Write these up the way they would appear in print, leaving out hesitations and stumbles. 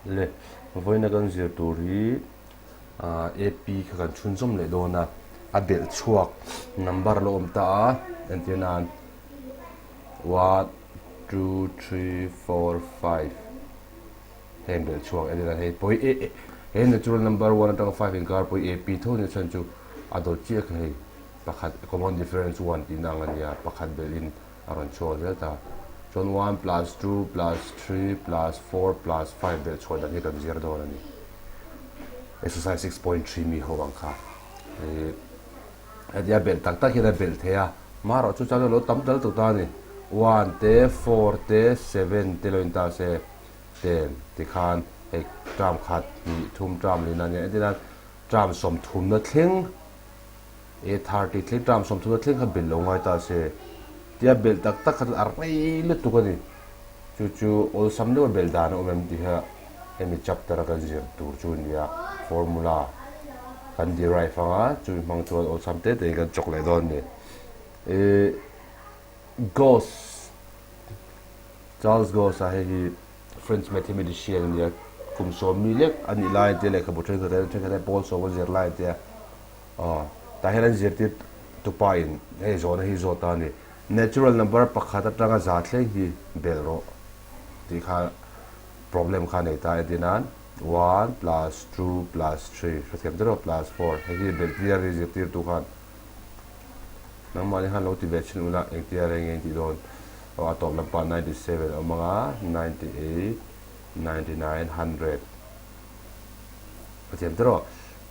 Le, vawiina kan zir tur hi AP kha kan chhunzawm leh dawn a, a belh chhuak number a lo awm ta a, entir nan one, two, three, four, five heng belh chhuak entir nan hei pawi e he natural number one atanga five inkar pawi AP tho nia chhan chu a dawt chiah kha hei pakhat common difference one tihna ang a nia pakhat belhin a rawn chhuak zel ta. Chuan one plus two plus three plus four plus five belh chhuah dan hi kan zir dawn a ni. Exercise 6.3 mi ho ang kha. Hetia belh tak tak hian a belh thei a, marawh chu chuan lo tam tal tuk ta a ni. One te, four te, seven te lo in ta se, ten tikhan hei term khat hnih thum term leh na nia entir nan term sawmthumna thleng E 30 thleng term 30 thleng kha belh lo ngai ta se tia belh tak tak kha chuan a rei lutuk a ni. Chu chu awlsam deuha belh dan a awm em tih kha hemi chapter a kan zir tur chu a ni a, formula kan derive anga chumi hmang chuan awlsam te tein kan chawk leh dawn a ni. E Gauss, Charles Gauss a hei hi French mathematician a ni a, kum sawmmi lek a nih lai te lehkhabu thenkhat hian thenkhat hian pawl sawm a zir lai te a. Aw, tah hian an zirtir tupa in hei zawhna hi zawt ta a ni. Natural number pakhat atanga za thleng hi belh rawh tih kha problem kha nei ta entir nan one plus two plus three hrethiam te rawh plus four hei hi belh tir a ni zirtirtu khan nangmahni khan lo ti ve thin ula engtia reng nge intih dawn aw a tawp lampah 97 a awm anga 98 99 100 hrethiam te rawh.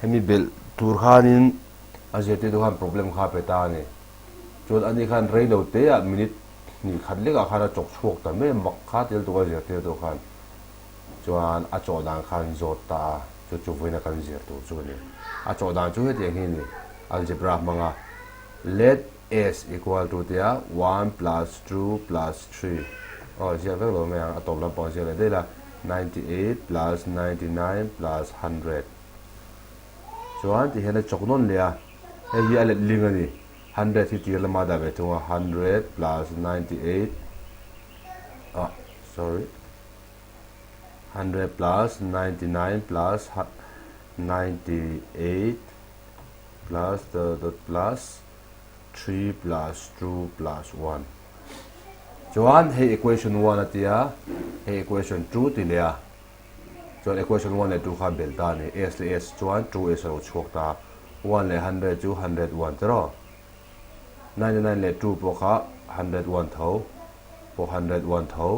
Hemi belh tur khanin a zirtirtu khan problem kha a pe ta a ni. Chuan ani khan rei lo te ah minute hnih khat lekah khan a chawk chhuak ta mai a, mak kha tel tuk a zirtirtu khan. Chuan a chawh dan khan zawt ta a, chu chu vawiina kan zir tur chu a ni. A chawh dan chu hetiang hi a ni, algebra hmanga let s equal to tia one plus two plus three aw ziah vek lo mai ang, a tawp lampang ziah leh daih la, 98 plus 99 plus 100. Chuan ti hian a chawk nawn leh a, hei hi a let ling a ni, hundred hi tir lama dah ve thung a, hundred plus 98 ah sorry hundred plus 99 plus 98 plus dot dot plus 3 plus 2 plus 1 chuan hei equation 1 a tia hei equation 2 ti leh a. Chuan equation one leh two kha belh ta a ni. S leh S chuan two S a lo chhuak ta. One leh hundred chu hundred one tiraw? 99 leh two pawh kha hundred one tho pawh hundred one tho.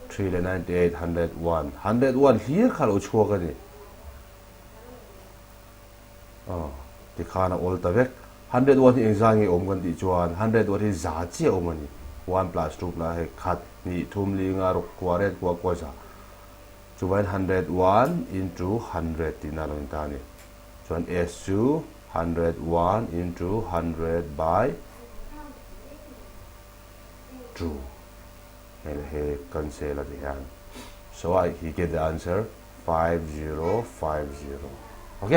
Three leh 98 101. 101 hlir kha a lo chhuak a ni. Aw, tikhan a awl ta vek. 101 hi engzah nge awm kan tih chuan 101 hi za chiah awm a ni. One plus two plus hei khat, hnih, thum, li, nga, ruk, kua, ret, kua, kua, za. Chuvain 101 into hundred tihna a lo in ta a ni. Chuan S chu 101 into hundred by two. Hei leh hei cancel a ti hian. So I he get the answer. 5050 ok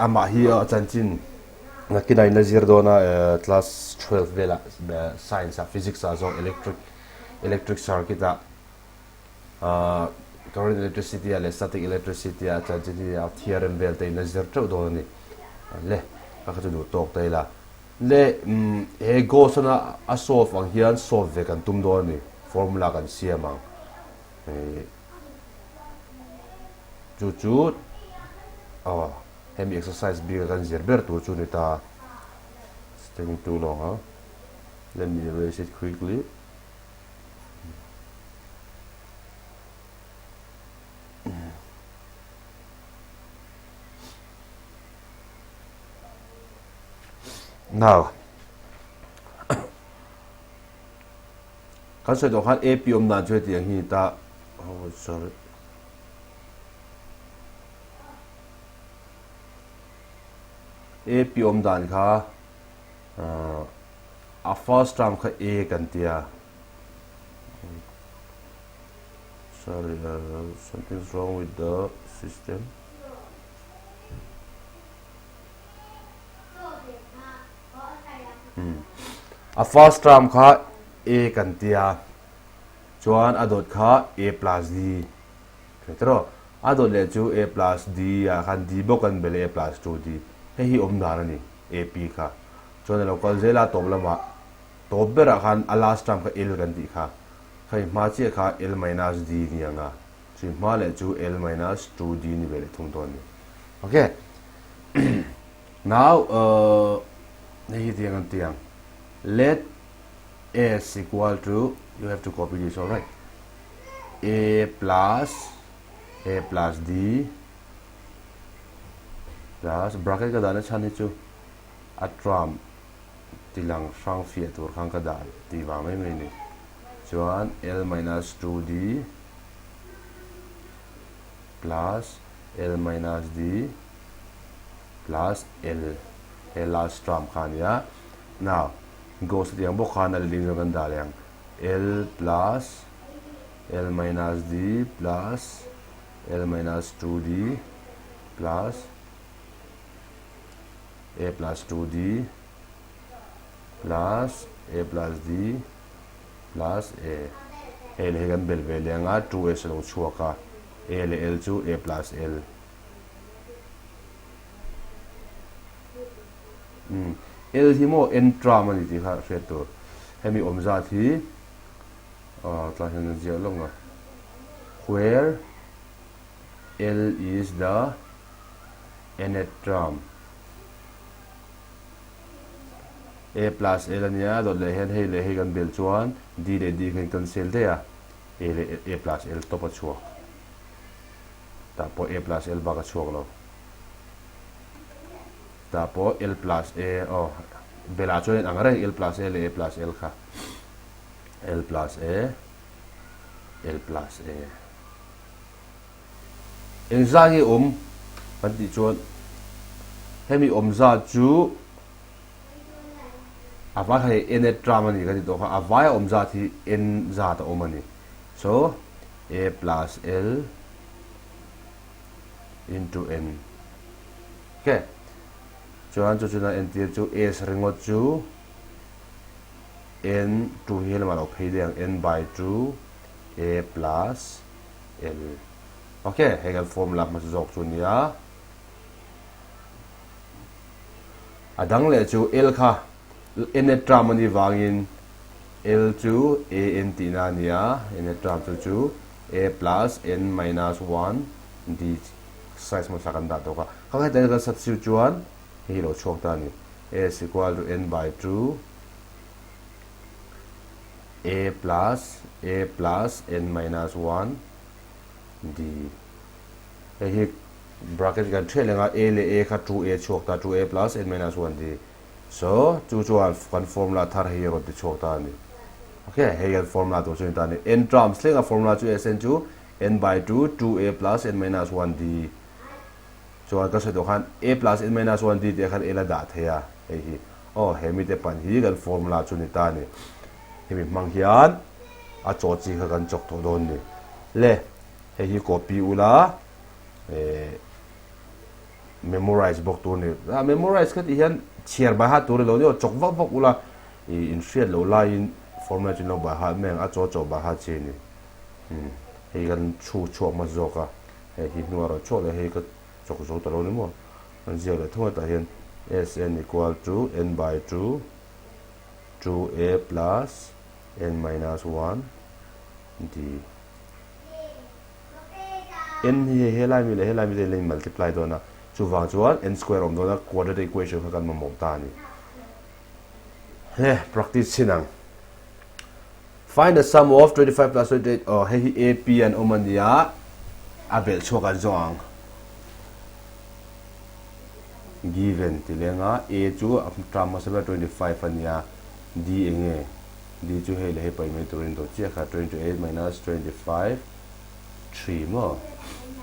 amah hi a chanchin nakinah in a zir dawn a class 12 velah science ah physics ah zawk electric electric circuit ah current electricity ah leh static electricity ah chanchin hi a theorem vel te in a zir teuh dawn a ni le ka kha chu duh tawk ta ila le he gauss a a solve ang hian solve ve kan tum dawn a ni formula kan siam ang. Chu chu aw hemi exercise bik a kan zir ber tur chu ni ta. It's taking too long huh? Let me erase it quickly. Now, Kan sawi tawh khan AP awm dan chu hetiang hi ni ta oh sorry AP awm dan kha a first term kha A kan tia sorry uh, something's wrong with the system A first term kha A kan tia, Chuan a dawt kha A plus D. Hre tawh. A dawt leh chu A plus D ah khan D bawk kan bel a, A plus 2D. Hei hi awm dan a ni, AP kha. Chuan a lo kal zel a, tawp lamah, tawp berah khan a last term kha L kan tih kha. Khami hma chiah kha L minus D ni ang a, chui hma leh chu L minus 2D ni ve leh thung dawn a ni. Ok. Now, hei hi tiang an ti ang. Let S equal to, you have to copy this alright. A plus A plus D plus bracket ka dahna chhan hi chu a term tilang hrang fiah tur khan ka dah tih vang mai mai a ni. Chuan L minus 2D plus L minus D plus L he last term kha a ni a. Now goes hetiang bawk khan a leading zawng kan dah leh ang. L plus L minus D plus L minus 2D plus A plus 2D plus A plus D plus A. Hei leh hei kan bel ve leh anga 2S a lo chhuak a, A leh L chu A plus L. Umm L hi maw N term a ni tih kha hriat tur. Hemi awm zat hi aw tlai hian an ziah lawk a. Where L is the nth term. A plus L a nia dawt leh hian hei leh hei kan bel chuan D leh D kha in cancel daih a. A leh A plus L tawp a chhuak. Tah pawh A plus L bak a chhuak lo. Tah pawh L plus A aw belah chuan in ang reng L plus A leh A plus L kha. L plus A L plus A. Engzah nge awm kan tih chuan hemi awm zat chu a vai kha hei N at term a ni kan tih tawh kha a vai a awm zat hi N zat a awm a ni. So A plus L into N. Ok. Chuan chu chuna entir chu S ringawt chu N 2 hi helamah lo phei daih ang N by 2 A plus L. Ok, hei kan formula hmasa zawk chu nia. A dang leh chu L kha N at term a nih vangin L chu A N tihna a ni a, N at term chu chu A plus N minus 1 D size hmasa kan dah tawk a. Kha hetiang kan substitute chuan hei hi lo chhuak ta a ni. S equal to N by 2 A plus A plus N minus 1 D. Hei hi bracket kan ṭhiah leng a, A leh A kha 2A chhuak ta, 2A plus N minus 1 D. So, chu chuan kan formula thar hei hi a rawn ti chhuak ta a ni. Ok, hei kan formula tur chu a ni ta a ni. N terms thleng a formula chu Sn chu N by 2, 2A plus N minus 1 D. Chuan ka sawi tawh khan A plus N minus 1 D tih khan L a dah thei a, hei hi. Aw, he mite pan hi kan formula chu a ni ta a ni. Hemi hmang hian a chaw chi kha kan chawk tawh dawn a ni. Le, hei hi copy ula, eh, memorize bawk tur a ni. A memorize kha tih hian chhiar by heart tur a ni lo ni aw, chawk vak vak ula, ih inhriat loh laiin formula chu in lo by heart mai ang, a chaw chaw by heart chi a ni. Umm, hei kan chhu chhuak hmasa zawk a, hei hi hnuai rawh chhuak leh hei ka chawk zo ta lo ni maw? Kan ziak leh thung a tah hian Sn equal to n by 2 2a plus n minus 1 d. N hi hei helai mi leh helai mi te in la in multiply dawn a, chuvang chuan n square awm dawn a quadratic equation kha kan mamawh ta a ni. He practice chhin ang. Find the sum of 25 plus 28 aw hei hi AP an awm a nia a belh chhuak an zawng ang. Given ti leng a A chu a term hmasa ber 25 a nia D eng nge D chu hei leh hei paih mai turin dawt chiah kha 28 minus 25 3 maw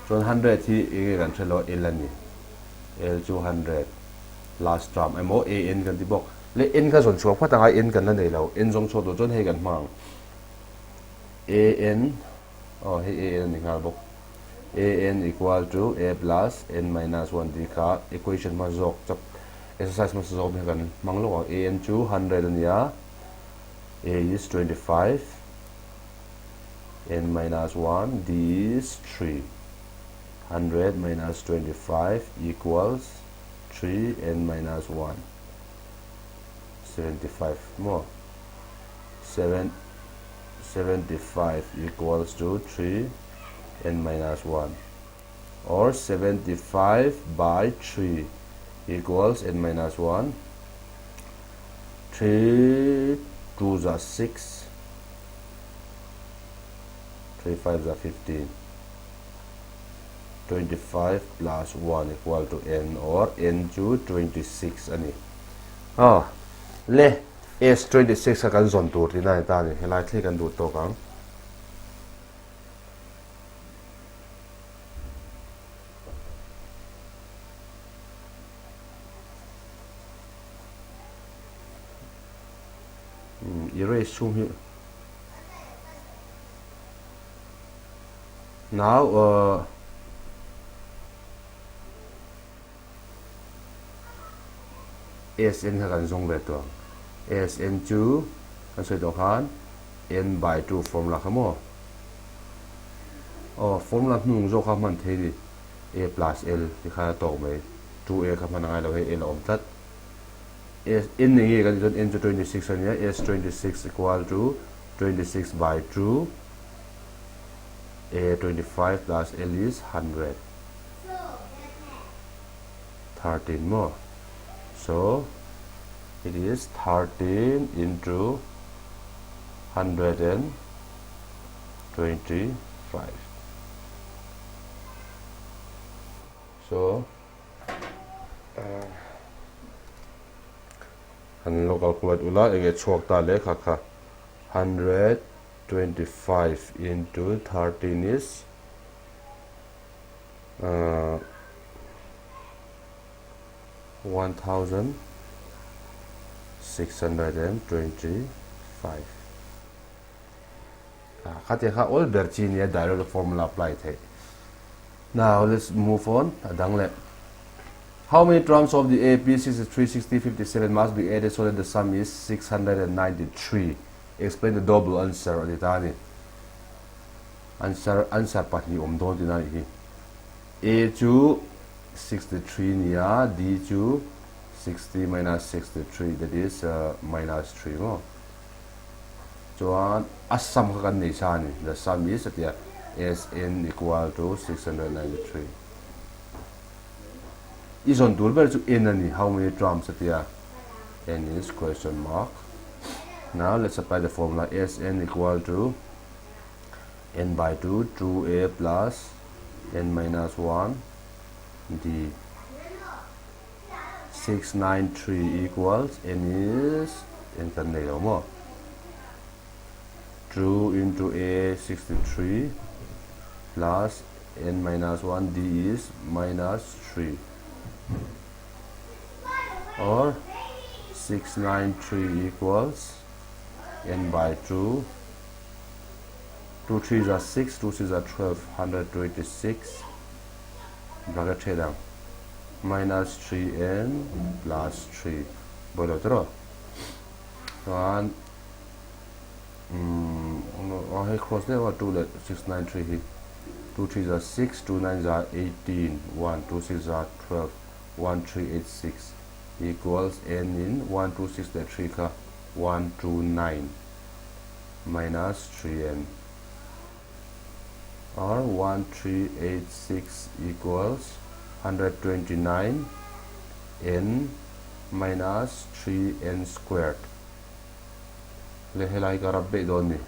chuan 100 hi eng nge kan hre lo L a ni L chu 100 last term emaw A N kan ti bawk. Leh N kha zawn chhuak phawt anga N kan la nei lo. N zawng chhuak tur chuan hei kan hmang ang. A N aw hei A N a ni nghal bawk. A N equal to A plus N minus 1 tih kha equation hmasa zawk chap exercise hmasa zawk kha kan hmang lawk ang. A N chu 100 a ni a, A is 25. N minus 1, D is 3. 100 minus 25 equals 3 n minus 1. 75 more. 7, 75 equals to 3 n minus 1 or 75 by 3 equals n minus 1. 3 2 are 6, 3 5 are 15. 25 plus 1 equal to n or n chu 26 ani. Ah, le s 26 ka kan zawn tur tihna a ni ta a ni. Helai thli kan duh tawk ang. Erase chhung hi now uh, SN kha kan zawng ve tawh ang. SN chu kan sawi tawh khan N by 2 formula kha maw? Aw, formula hnung zawk kha hman thei ni. A plus L ti khan a tawk mai. 2A kha hman a ngai lo hei L a awm tlat. S, N eng nge kan tih chuan N chu 26 a nia, S 26 equal to 26 by 2 A 25 plus L is 100. 13 maw? So, it is 13 into 125. So, han lo calculate ula enge chhuak ta le kha kha 125 into 13 is 1625. Khatia kha awl ber chi nia direct formula apply theih. Now let's move on a dang leh. How many terms of the AP 63 60 57 must be added so that the sum is 693? Explain the double answer a ti ta a ni. Answer answer pahnih awm dawn tihna a nih hi. A chu 63 nia, D chu 60 minus 63 that is minus 3 maw. Chuan a sum kha kan nei sa a ni. The sum is a tia Sn equal to 693. I zawn tur ber chu n a ni, how many terms a tia n is question mark. Now let's apply the formula Sn equal to n by 2 2a plus n minus 1 d 693 equals n is n kan nei lo maw 2 into a 63 plus n minus 1 d is minus 3 or 693 equals n by 2 2 3 are 6 2 6 are 12 126 bracket the dang minus 3n plus 3 bawih lo tawh chuan umm hei cross deuh a 2 leh 6 9 3 hi 2 3 are 6 2 9 are 18 1 2 6 are 12 1 3 8 6 equals n in 1 2 6 leh 3 kha 1 2 9 minus 3n or 1386 equals 129 n minus 3n squared le helai ka rap daih dawn ni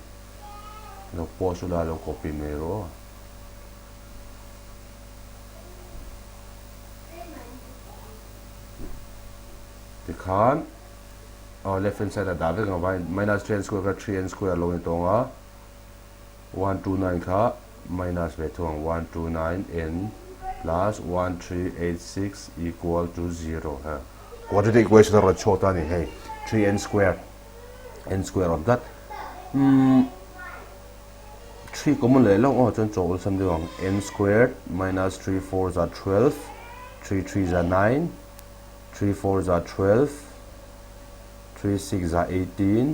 lo pause ula lo copy mai rawh aw. Tikhan aw left hand side ah dah vek ang vai minus 3n square kha 3n square lo ni tawng a 129 kha minus ve thung ang 129 n plus 1386 equal to 0 ha quadratic equation a rawn chhuak ta a ni hei 3n square n square awm tlat umm 3 common leh lawk aw chuan chaw awlsam deuh ang n squared minus 3 4 za 12 3 3 za 9 3 4 za 12 3 6 za 18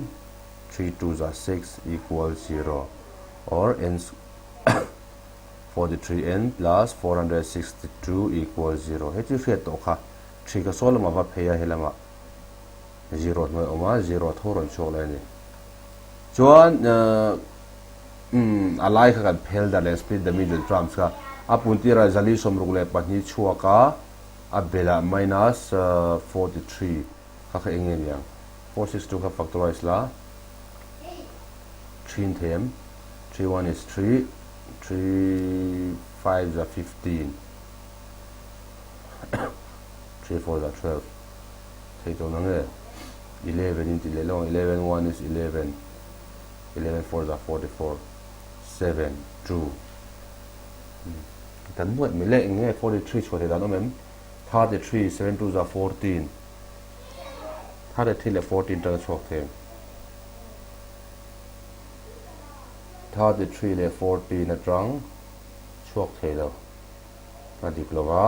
3 2 za 6 equal 0. Or n 43n plus 462 equals 0. Hei chu hriat tawh kha. 3 ka saw lamah va phei a, he lamah 0 hnuai awm a, 0 tho rawn chhuak leh a ni. Chuan a lai kha kan phel dar leh split the middle terms kha a puntirah 462 chhuak a, a belah minus 43 kha kha eng nge niang? 462 kha factorize la. 3 them 3 1 is 3 3 5 za 15 3 4 za 12 thei tawh nang e 11 in ti leh lo ang 11 1 is 11 11 4 za 44 7 2 kan nuaih mai le eng nge 43 chhuah thei dan awm em 33 7 2 za 14 33 leh 14 tana chhuak thei 33 leh 14 atang chhuak thei lo. A dik lo va,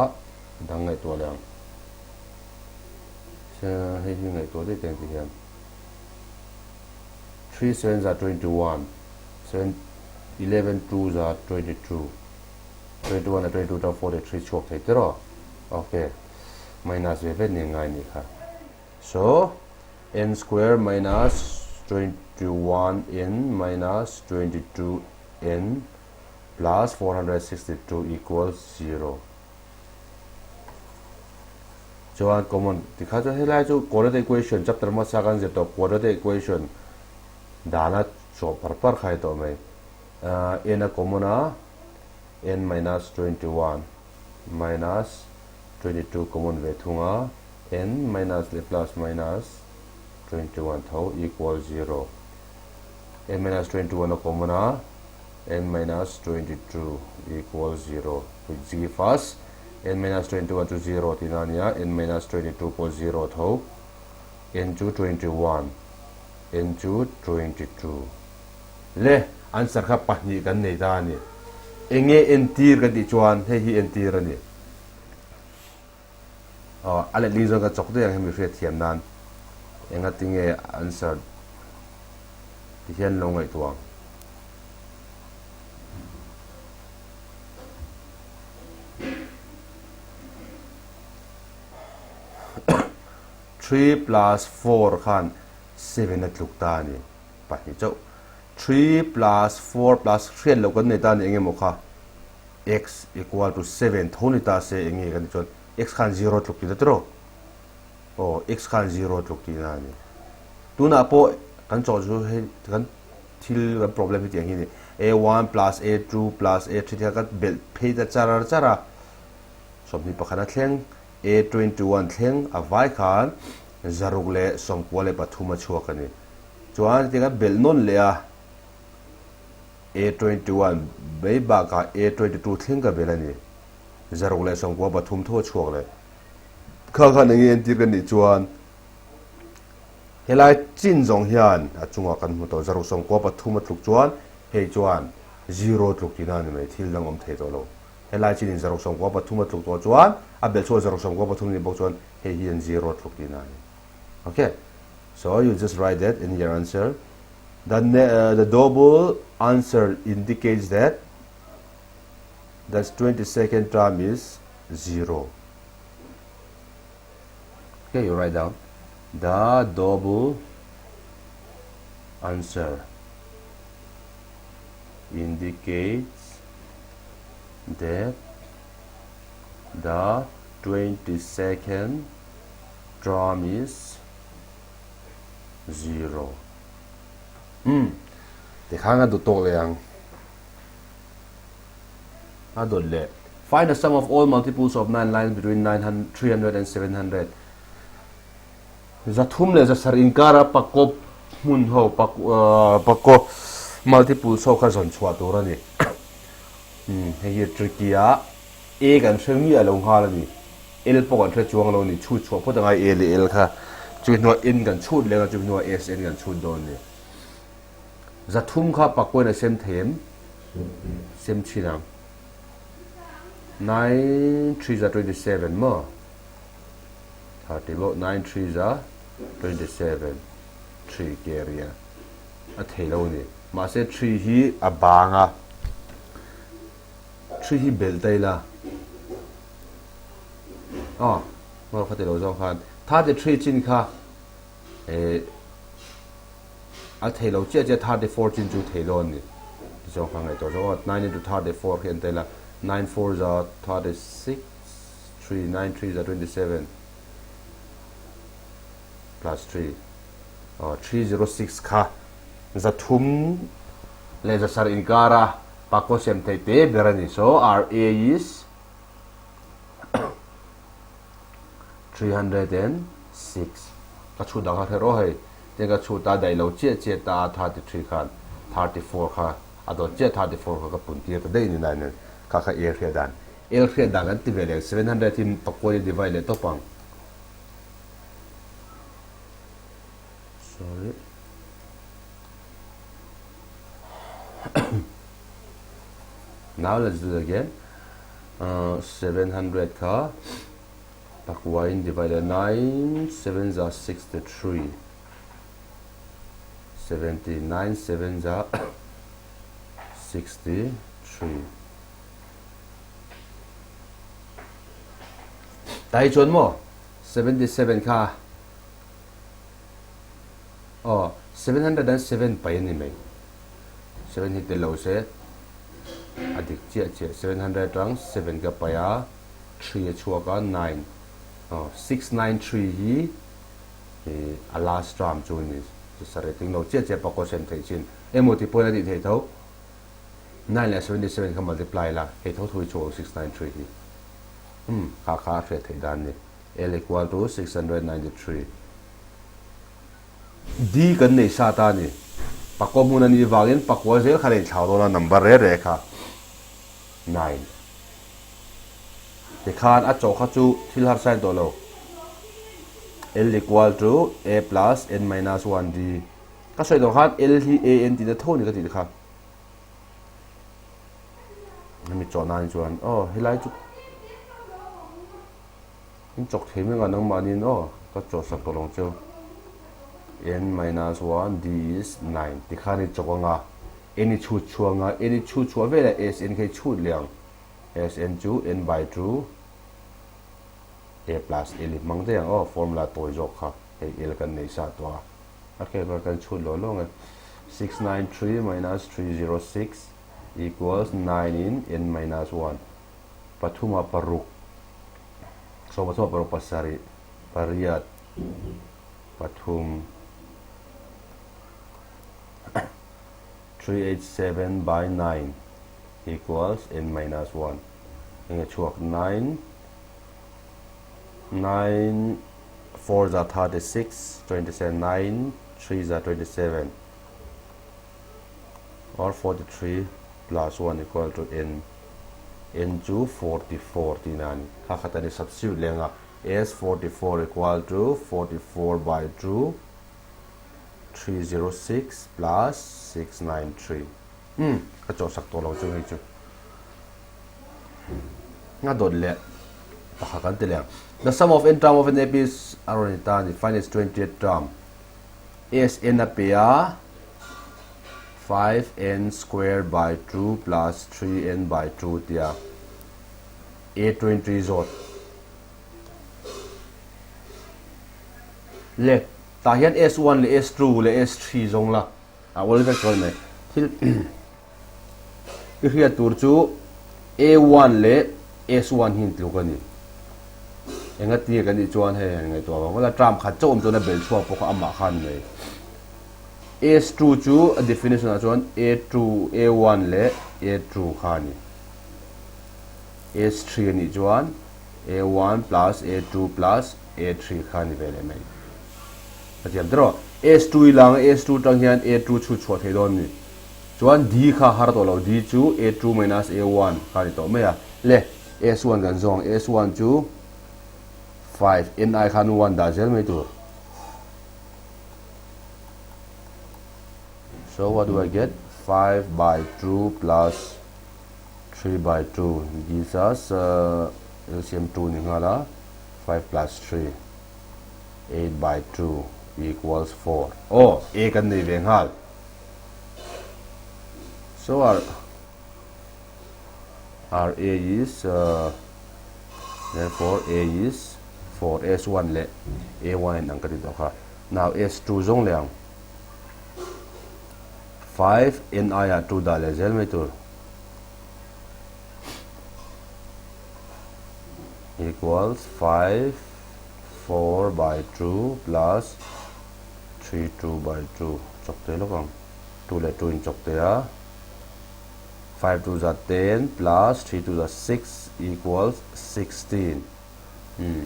dang ngaihtuah leh ang. Hei hi ngaihtuah daih teng ti hian. 3 7 za 21, 7 11 2 za 22, 21 leh 22 atang 43 chhuak thei tiraw? Okay. Minus ve vet nen ngai nih kha. So, n square minus 21n minus 22n plus 462 equals 0. Chuan common tikha chuan helai chu quadratic equation chapter hmasa kan zir tawh quadratic equation dana chawh par par kha ni tawh mai. N a common a n minus 21 minus 22 common ve thung a n minus leh plus minus 21 tho equal 0. n minus 21 a common a n minus 22 equal 0 which give us n minus 21 chu 0 tihna a nia n minus 22 pawh 0 tho n chu 21 n chu 22 le answer kha pahnih kan nei ta a ni enge entir kan tih chuan hei hi entir a ni Aw a letling zawng ka chawk daih ang hemi hriatthiam nan engatinge answer ti hian lo ngaihtuah ang. Three plus four khan seven a tluk ta a ni pahnih chauh. Three plus four plus hriat loh kan nei ta a ni engemaw kha. X equal to 7 tho ni ta se eng nge kan tih chuan x khan 0 tluk tihna tiraw? Aw x khan 0 tluk tihna a ni. Tunah pawh kan chawh chu hei kan thil kan problem hi tiang hi a ni. A1 plus A2 plus A3 te kha kan belh phei ta char char a. 21 a thleng A21 thleng a vai khan 693 a chhuak a ni. Chuan hetiang kan belh nawn leh a. A21 mai bakah A22 thleng ka bel a ni. 693 tho a chhuak leh. Kha khan enge entir kan nih chuan helai chin zawng hian a chungah kan hmu tawh 693 a tluk chuan hei chuan zero tluk tihna a ni mai thil dang awm thei tawh lo. Helai chinin 693 a tluk tawh chuan a belh chhuah 693 nih bawk chuan hei hian zero tluk tihna a ni. Okay. So you just write that in your answer. The, uh, the double answer indicates that the 22nd term is 0. Okay, you write down the double answer indicates that the 22nd term is 0. Umm tikhan a duh tawk leh ang. A dawt leh. Find the sum of all multiples of 9 lines between 300 and 700. Zathum leh zasar inkara pakawp hmun ho pakawp multiples ho kha zawn chhuah tur a ni. Umm hei hi tricky a A kan hre miah lo nghal a ni. L pawh kan hre chuang lo a ni. Chhut chhuah phawt angai A leh L kha. Chumi hnuah N kan chhut leng a, chumi hnuah S N kan chhut dawn a ni. Zathum kha pakawin a sem thei em? Sem thin ang. 9 3 za 27 maw? 30 maw? 9 3 za 27 3 carry a. A thei lo a ni. Mahse three hi a bang a, three hi belh ta ila aw ngaw kha ti lo zawng khan 33 chin kha eh a thei lo chiah chiah 34 chin chu thei dawn a ni. Tichuan kha ngaihtuah zawng aw 9 into 34 khi an ta ila 9 4 za 36 3 9 3 za 27 plus 3 aw 306 kha 300 leh 700 inkara pakua siam theih te ber a ni. So our A is 306. Ka chhut dang kha hre rawh hei. Tin ka chhut a daih lo chiah chiah ta a 33 khan 34 kha a dawt chiah 34 kha ka pun tir ta daih ni nai nen kha kha A hriat dan. L hriat dan kan ti ve leh 700 hi pakua in divide leh tawp ang. Sorry. Now let's do it again. 700 kha pakua in divided 9 7 za 63 79 7 za 63 Tai chuan maw 77 kha Aw, 707 pai a ni mai. Seven hi tel lo se a dik chiah chiah. 700 atang seven ka pai a, three a chhuak a, nine. Aw, 693 hi a last term chu a ni. Sarih tling lo chiah chiah pakua sem theih chin. Emaw ti pawhin a tih theih tho. Nine leh 77 kha multiply la, hei tho tho hi chhuak ang 693 hi. Umm, kha kha a hriat theih dan a ni. L equal to 693. D kan nei sa ta a ni. Pakua hmun a nih vangin pakua zel khan a inthlau dawn a, number re re kha nine. Tikhan a chaw kha chu thil harsa in tawh lo. L equal to A plus N minus 1 D. Ka sawi dawn khan L hi A N tihna tho a ni ka tih kha. Hemi chaw nan chuan aw helai chu In chawk thei mai ngah nangmahniin aw ka chawhsak tawh lo cheu. N minus 1 D is 9 tikhan i chawk anga N i chhut chhuah anga N i chhut chhuah velah S N kha i chhut leh ang. S N chu N by 2 A plus L i hmang daih ang aw formula tawi zawk kha hei L kan nei sa tawh a. Okay kan chhut lo lo ang e. 693 minus 306 equals 9 in N minus 1 pathumah paruk 10 paruk pasarih pariat pathum 387 by 9 equals n minus 1 enge chhuak 9 9 4 za 36 27 9 3 za 27 or 43 plus 1 equal to n n chu 44 tihna a ni. Kha khat a ni substitute leng a, s 44 equal to 44 by 2 306 plus 693. Umm ka chawhsak tawh lo chu hei chu. Nga dawt leh pakhat kan ti leh ang. The sum of n term of an AP is a rawn ni ta a ni. Find its 20th term. S n a pe a. 5n square by 2 plus 3n by 2 tia a 20 zawt le tah hian s1 leh s2 leh s3 zawng la a awl vek chuan mai thil i hriat tur chu a1 leh s1 hi intluk a ni engatinge kan tih chuan hei han ngaihtuah vang vela term khat chauh awm chuan a belh chhuak pawh kha amah khan mai. S2 chu a definition ah chuan A2, A1 leh A2 kha a ni. S3 a nih chuan A1 plus A2 plus A3 kha a ni ve leh mai. Ka thiam tiraw? S2 i lang a, S2 tang hian A2 chhut chhuah thei dawn a ni. Chuan D kha har tawh lo, D chu A2 minus A1 kha a ni tawh mai a. Le, S1 kan zawng, S1 chu 5, Ni khan 1 dah zel mai tur. So what do I get? 5 by 2 plus 3 by 2 gives us uh, LCM 2 ni ngala 5 plus 3 8 by 2 equals 4. Oh, A kan nei ve nghal. So our our A is uh, therefore A is 4 S1 leh A1 in ang ka ti tawh kha. Now S2 zawng leh ang. 5 N aiah 2 dah leh zel mai tur. Equals 5 4 by 2 plus 3 2 by 2 chawk te lawk ang. 2 leh 2 in chawk te a. 5 2 za 10 plus 3 2 za 6 equals 16. Hmm.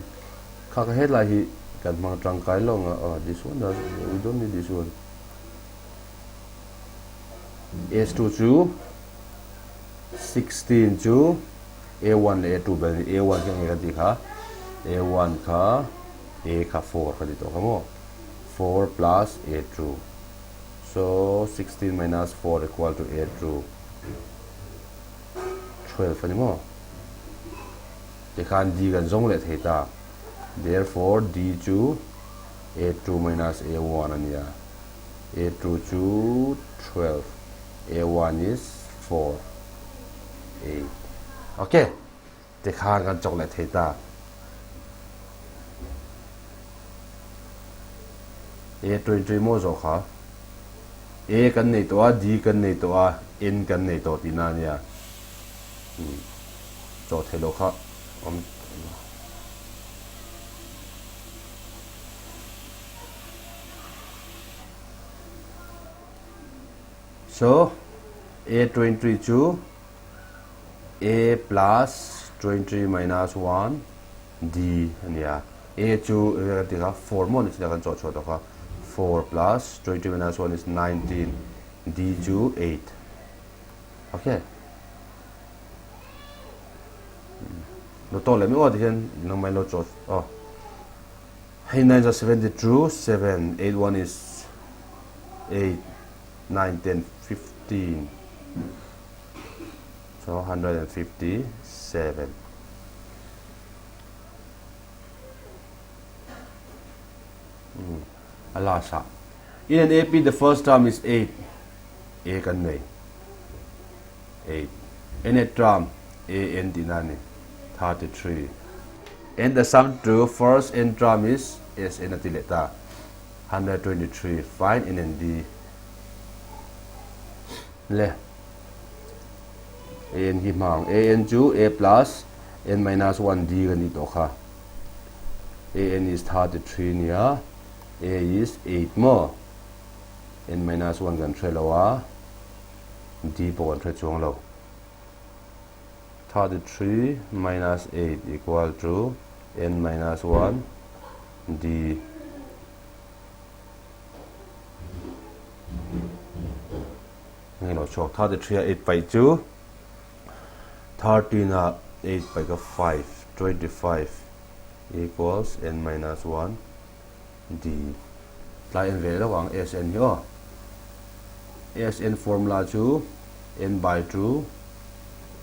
Kha ka hetlai hi kan hmang tangkai lo nga. Oh, this one does, we don't need this one. S2 chu 16 chu A1 leh A2 bel ni A1 khi nge kan tih kha A1 kha A kha 4 ka ti tawh kha maw 4 plus A2 so 16 minus 4 equal to A2 12 a ni maw tikhan D kan zawng leh thei ta therefore D chu A2 minus A1 a nia A2 chu 12 A1 is 4 8 ok tikhan kan chawk leh thei ta A 23 maw zawh kha A kan nei tawh a D kan nei tawh a N kan nei tawh tihna a nia chawh theih loh kha awm So A 23 chu A plus 23 minus 1 D a ni a. A chu enge kan tih kha 4 maw ni china kan chawh chhuah tawh kha 4 plus 23 minus 1 is 19 D chu 8 okay lo tawh leh mi aw tihian nangmah in lo chawh aw hei 9 za 72 7 8 1 is 8 9 10 15 so 157 hmm a last ah in an AP the first term is 8 A kan nei 8 nth term A n tihna a ni 33 and the sum to first n term is S n a ti leh ta 123 find n and d le A n hi hmang A n chu A plus n minus 1 d kan tih tawh kha A n is 33 nia A is 8 maw n minus 1 kan hre lo a D pawh kan hre chuang lo. 33 minus 8 equal to n minus 1 D. Nge lo chhuak 33 a 8 paih chu 13 a 8 paih ka 5 25 equals n minus 1 D. Tlai en ve lo ang SN hi aw. SN formula chu N by 2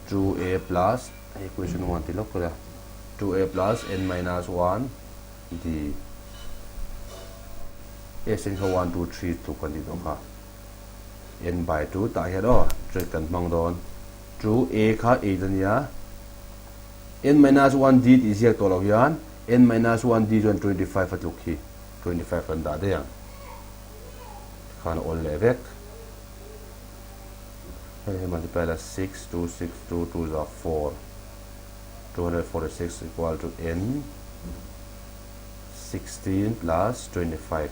2A plus equation 1 ti lawk ila 2A plus N minus 1 D. SN kha 1 2 3 tluk kan tih tawh kha. N by 2 tah hian aw trick kan hmang dawn. 2A kha 8 a nia. N minus 1 D tih ziak tawh loh hian N minus 1 D chuan 25 a tluk hi 25 kan dah daih ang. Tikhan a awl leh vek. Hei hi multiply la 6 2 6 2 2 za 4 246 equal to N 16 plus 25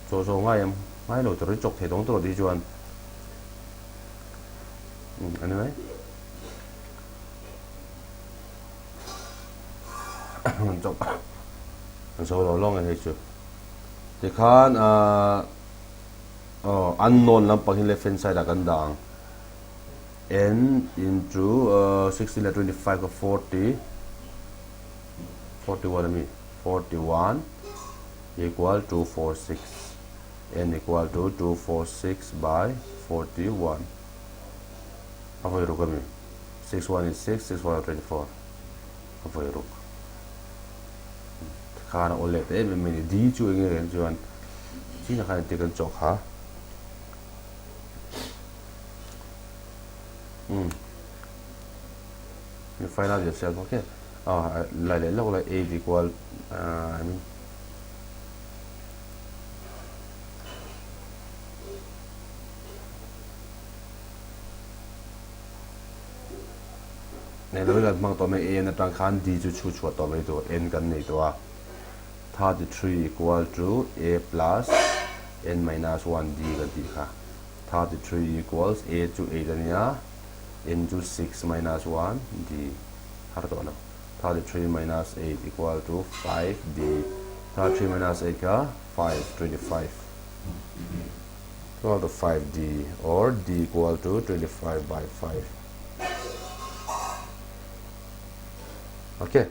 Chaw zawh ngai em? Ngai lo tur in chawk thei dawng tur tih chuan anyway chawk zo lo lawng e hei chu tikhan ahh aw unknown lampang hi left hand side ah kan dah ang n into ahh 16 leh 25 kha 40 41 ami 41 equal 246 n equal to 246 by 41 a vawi ruk ami 6 1 is 6 6 1 24 a vawi ruk khan a awl leh ta em em mai ni D chu eng nge kan chuan chin ah khan engtin kan chawh kha. Umm. You find out yourself, okay? Ah, lai leh lawk la 8 equal uh, I mean Nei lo kan hmang tawh mai a n atang khan d chu chhu chhuah tawh mai tur n kan nei tawh a 33 equal to a plus n minus 1 d kan tih kha 33 equals a chu 8 a nia n chu 6 minus 1 d har tawh lo 33 minus 8 equal to 5 d 33 minus 8 kha 5 25 equal to 5d or d equal to 25 by 5. Okay.